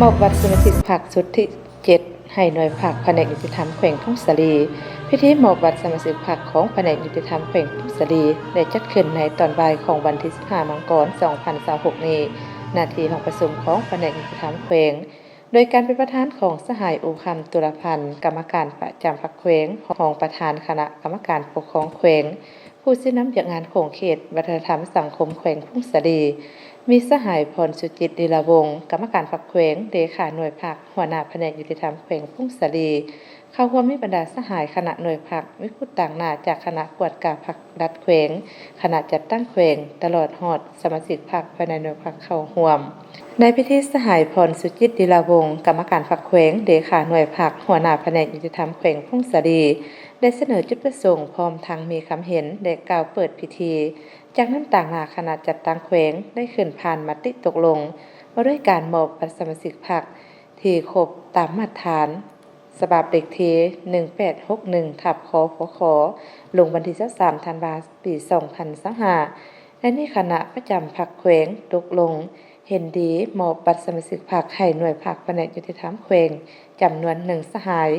ມອບບັດສະມາຊິກພັກຊຸດທີເຈັດ ໃຫ້ໜ່ວຍພັກພະແນກຍຸຕິທຳແຂວງຜົ້ງສາລີ. ພິທີມອບບັດສະມາຊິກພັກຂອງພະແນກຍຸຕິທຳແຂວງຜົ້ງສາລີ ໄດ້ຈັດຂຶ້ນໃນຕອນບ່າຍຂອງວັນທີສິບຫ້າ ມັງກອນ ສອງພັນຊາວຫົກນີ້ ນະທີ່ຫ້ອງປະຊຸມຂອງພະແນກຍຸຕິທຳແຂວງ ໂດຍການເປັນປະທານຂອງສະຫາຍ ອູຄຳ ຕຸລາພັນ ກຳມະການປະຈຳພັກແຂວງ, ຮອງປະທານຄະນະກຳມະການປົກຄອງແຂວງ, ຜູ້ຊີ້ນຳວຽກງານຂົງເຂດວັດທະນະທຳສັງຄົມແຂວງຜົ້ງສາລີ, ມີສະຫາຍ ພອນສຸຈິດ ລີລາວົງ ກຳມະການພັກແຂວງ, ເລຂາໜ່ວຍພັກ, ຫົວໜ້າພະແນກຍຸຕິທຳແຂວງຜົ້ງສາລີ. ເຂົ້າຮ່ວມມີບັນດາສະຫາຍຄະນະໜ່ວຍພັກ, ມີຜູ້ຕາງໜ້າຈາກຄະນະກວດກາພັກລັດແຂວງ, ຄະນະຈັດຕັ້ງແຂວງ, ຕະຫຼອດຮອດສະມາຊິກພັກພາຍໃນໜ່ວຍພັກເຂົ້າຮ່ວມ. ໃນພິທີ, ສະຫາຍ ພອນສຸຈິດ ລີລາວົງ ກຳມະການພັກແຂວງ, ເລຂາໜ່ວຍພັກ, ຫົວໜ້າພະແນກຍຸຕິທຳແຂວງຜົ້ງສາລີ ໄດ້ສະເໜີຈຸດປະສົງ ພ້ອມທັງມີຄຳເຫັນ ແລະ ກ່າວເປີດພິທີ. ຈາກນັ້ນ, ຕາງໜ້າຄະນະຈັດຕັ້ງແຂວງ ໄດ້ຂຶ້ນຜ່ານມະຕິຕົກລົງ ວ່າດ້ວຍການມອບບັດສະມາຊິກພັກທີ່ຄົບຕາມມາດຖານ ສະບັບເລກທີ ໜຶ່ງແປດຫົກໜຶ່ງ ທັບ ຄພຄ ລົງວັນທີ ຊາວສາມ ທັນວາ ປີ ສອງພັນຊາວຫ້າ ໃນນີ້ຄະນະປະຈຳພັກແຂວງຕົກລົງເຫັນດີມອບບັດສະມາຊິກພັກໃຫ້ໜ່ວຍພັກພະແນກຍຸຕິທຳແຂວງ ຈຳນວນໜຶ່ງສະຫາຍ,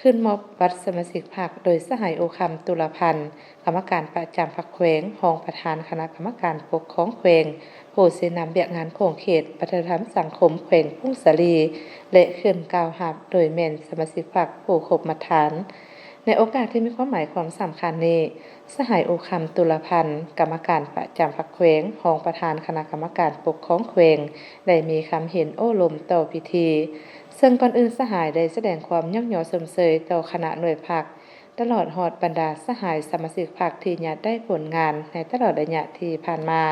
ຂຶ້ນມອບບັດສະມາຊິກພັກໂດຍສະຫາຍ ອູຄຳ ຕຸລາພັນ ກຳມະການປະຈຳພັກແຂວງ, ຮອງປະທານຄະນະກຳມະການປົກຄອງແຂວງ, ຜູ້ຊີ້ນຳວຽກງານຂົງເຂດວັດທະນະທຳສັງຄົມແຂວງຜົ້ງສາລີ ແລະ ຂຶ້ນກ່າວຮັບໂດຍແມ່ນສະມາຊິກພັກຜູ້ຄົບມາດຖານ. ໃນໂອກາດທີ່ມີຄວາມໝາຍຄວາມສຳຄັນນີ້, ສະຫາຍ ອູຄຳ ຕຸລາພັນ ກຳມະການປະຈຳພັກແຂວງ, ຮອງປະທານຄະນະກຳມະການປົກຄອງແຂວງ ໄດ້ມີຄຳເຫັນໂອ້ລົມຕໍ່ພິທີ, ເຊິ່ງກ່ອນອື່ນສະຫາຍໄດ້ສະແດງຄວາມຍ້ອງຍໍຊົມເຊີຍຕໍ່ຄະນະໜ່ວຍພັກ ຕະຫຼອດຮອດບັນດາສະຫາຍສະມາຊິກພັກທີ່ຍາດໄດ້ຜົນງານໃນຕະຫຼອດໄລຍະທີ່ຜ່ານມາ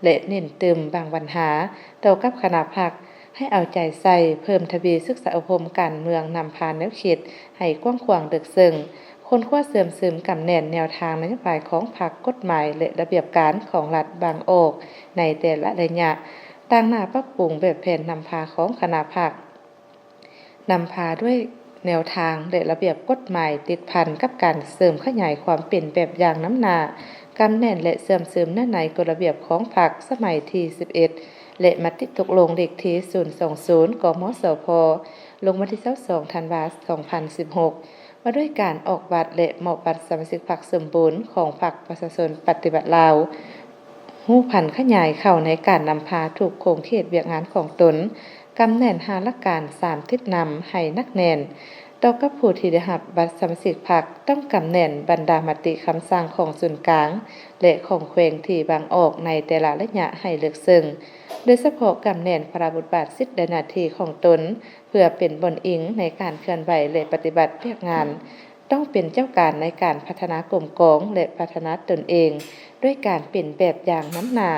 ແລະ ເນັ້ນຕື່ມບາງບັນຫາຕໍ່ກັບຄະນະພັກ ໃຫ້ເອົາໃຈໃສ່, ເພີ່ມທະວີສຶກສາອົບຮົມການເມືອງນຳພາແນວຄິດໃຫ້ກວ້າງຂວາງເລິກເຊິ່ງ, ຄົ້ນຄວ້າເຊື່ອມຊຶມກຳແໜ້ນແນວທາງນະໂຍບາຍຂອງພັກ, ກົດໝາຍ ແລະ ລະບຽບການຂອງລັດບາງອອກໃນແຕ່ລະໄລຍະ, ຕາງໜ້າປັບປຸງແບບແຜນນຳພາຂອງຄະນະພັກ. ນຳພາດ້ວຍແນວທາງ ແລະ ລະບຽບກົດໝາຍຕິດພັນກັບການເສີມຂະຫຍາຍຄວາມເປັນແບບຢ່າງນຳໜ້າ, ກຳແໜ້ນ ແລະ ເຊື່ອມຊຶມເນື້ອໃນກົດລະບຽບຂອງພັກສະໄໝທີສິບເອັດ ແລະ ມະຕິຕົກລົງເລກທີສູນສອງສູນ ກມສພ ລົງວັນທີຊາວສອງ ທັນວາ ສອງພັນສິບຫົກ ວ່າດ້ວຍການອອກບັດ ແລະ ມອບບັດສະມາຊິກພັກສົມບູນຂອງພັກປະຊາຊົນປະຕິວັດລາວ ຮູ້ຜັນຂະຫຍາຍເຂົ້າໃນການນຳພາທຸກຂົງເຂດວຽກງານຂອງຕົນ, ກຳແໜ້ນຫ້າຫຼັກການສາມທິດນຳໃຫ້ໜັກແໜ້ນ. ຕໍ່ກັບຜູ້ທີ່ໄດ້ຮັບບັດສະມາຊິກພັກ ຕ້ອງກຳແໜ້ນບັນດາມະຕິຄຳສັ່ງຂອງສູນກາງ ແລະ ຂອງແຂວງທີ່ວາງອອກໃນແຕ່ລະໄລຍະໃຫ້ເລິກເຊິ່ງ, ໂດຍສະເພາະກຳແໜ້ນພາລະບົດບາດສິດ ແລະ ໜ້າທີ່ຂອງຕົນ ເພື່ອເປັນບ່ອນອີງໃນການເຄື່ອນໄຫວ ແລະ ປະຕິບັດວຽກງານ. ຕ້ອງເປັນເຈົ້າການໃນການພັດທະນາກົມກອງ ແລະ ພັດທະນາຕົນເອງ ດ້ວຍການເປັນແບບຢ່າງນຳໜ້າ.